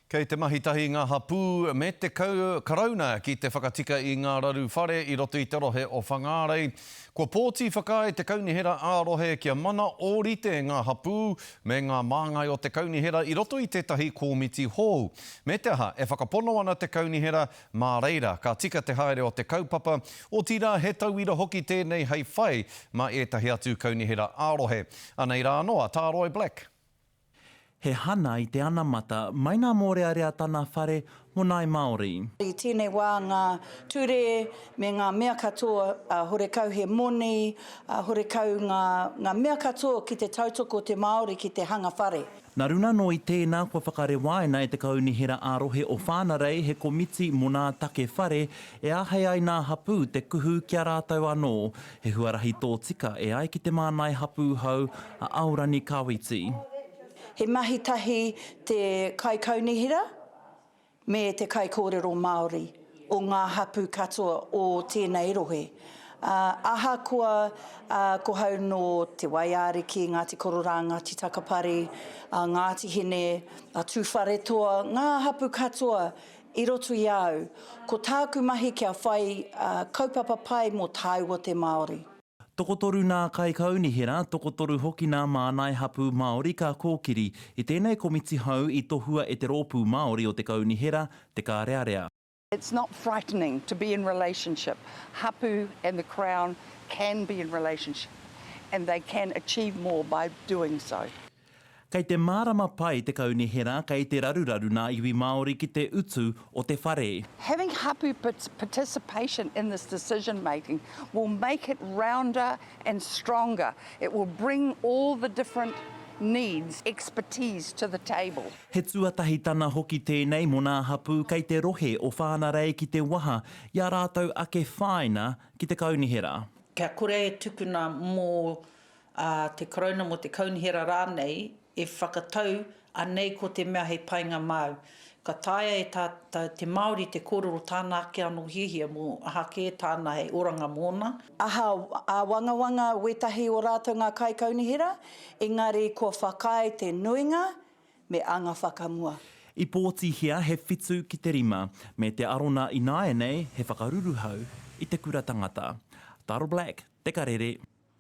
Kei te mahi tahi ngā hapū me te Karauna ki te whakatika i ngā raru whare i roto i te rohe o Whangārei. Kua pōti whakaae te kaunihera ā-rohe kia mana ōrite ngā hapū me ngā māngai o te kaunihera i roto i tētahi kōmiti hou. Me te aha, e whakapono ana te kaunihera mā reira ka tika te haere o te kaupapa, otirā he tauira hoki tēnei hei whai mā ētahi atu kaunihera ā-rohe. Anei rā anō a Tāroy Black. He hana i te anamata mai nā mōrearea tana whare mō Nāi Māori. I tēnei wā ngā ture me ngā mea katoa, horekau he moni, horekau ngā, ngā mea katoa ki te tautoko te Māori ki te hanga whare. Nā runa anō i tēnā kua whakarewaina e te Kaunihera ā-Rohe o Whāngarei he komiti mō nā take whare e āhei ai nā hapū te kuhu ki a rātou anō He huarahi tōtika e ai ki te mānai hapū hou a Aorani Kawiti. He mahi tahi te kaikaunihera me te kaikōrero Māori o ngā hapū katoa o tēnei rohe. Ahakoa ko hau nō Te Waiariki, Ngāti Kororā, Ngāti Takapari, Ngāti Hine, Tūwharetoa, ngā hapū katoa I roto i a au, ko tāku mahi kia whai kaupapa pai mō tāua te Māori. Tokotoru nā kaikaunihera, tokotoru hoki nā mānai hapū Māori ka kōkiri i tēnei komiti hou i tohua e te Rōpū Māori o te Kaunihera, Te Kārearea. It's not frightening to be in relationship, hapu and the Crown can be in relationship and they can achieve more by doing so. Kei te mārama pai te kaunihera kei te raruraru nā iwi Māori ki te utu o te whare. Having hapu participation in this decision making will make it rounder and stronger. It will bring all the different needs, expertise to the table. He tuatahitana hoki tēnei mō nā hapū kei te rohe o Whāngarei ki te waha i ā rātou ake whāina ki te kaunihera. Kia kore e tukuna mō a te Karauna mō te Kaunihera rānei e whakatau anei ko te mea hei painga māu. Ka taea e tā, tā, te Māori te kōrero tāna ake anō hiahia mō aha kē tāna hei oranga mōna. Aha āwangawanga wētahi o rātou ngā kaikaunihera, engari kua whakaae te nuinga me anga whakamua. I pōtihia he whitu ki te rima, me te arona ināianei he whakaruruhau i te kura tangata. Taro Black, Te Karere.